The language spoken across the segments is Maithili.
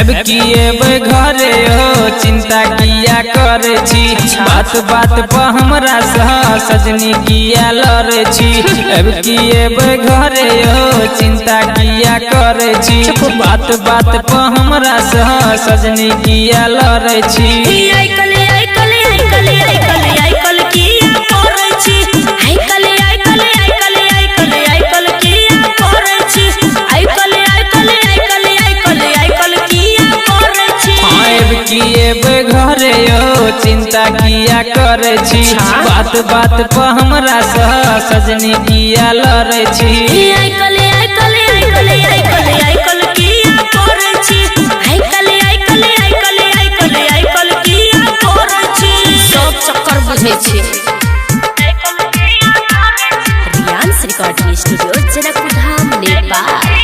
अब किए घरे हो चिंता किया करे छी, बात बात पर हमरा सह सजनी किया लड़े छी। अब किए घरे हो चिंता किया करे छी, बात बात पर हमरा सह सजनी किया लड़े छी। घरे हो चिंता किया करे छी, बात बात पर हमरा सह सजनी किया लड़े छी। सब चक्कर बुझै छी। Riyansh recording studio Janakpur Dham Nepal.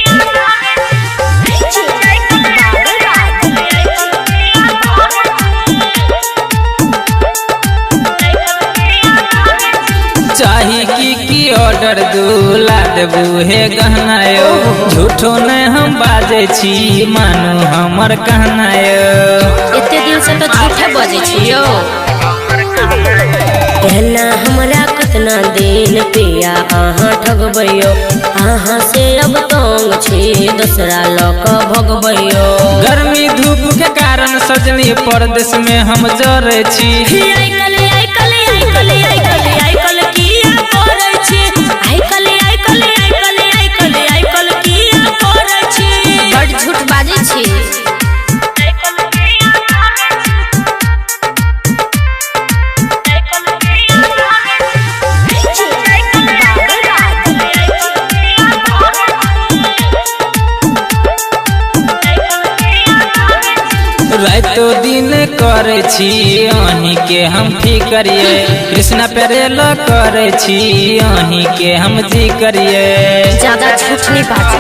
चाही की ऑर्डर दूला देबू हे गहना यो, झूठो ने हम बाजे छी मानू हमर कहना यो। एते दिन से तो झूठे बजे छी यो। एना हमरा कतना दिन पिया अहाँ ठगबैयो, अहाँ से अब तंग छी दोसरा लऽ कऽ भगबैयो। गर्मी धूप के कारण सजनी परदेश में हम जरे छी। बड झूठ बाजै छी। रातो दिन करे छी अहीं के हम फिकरिए, कृष्णा प्यारे ल करे छी अहीं के हम जी करिए। ज्यादा झूठ नहीं बाजू।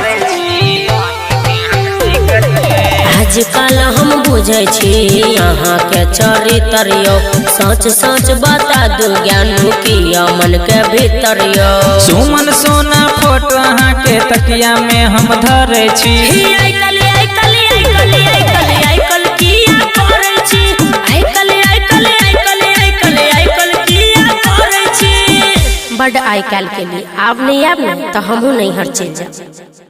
आजकल हम बुझै छी अहाँ के चरित्र यो, सच सच बता दू ज्ञान किया मन के भीतर यो। सुमन सोना फोटो अहाँ के तकिया में हम धरे छी। बड आइ काल्हि के लिए आब नहीं आब ने तो हमहूँ नैहर चलि जाब।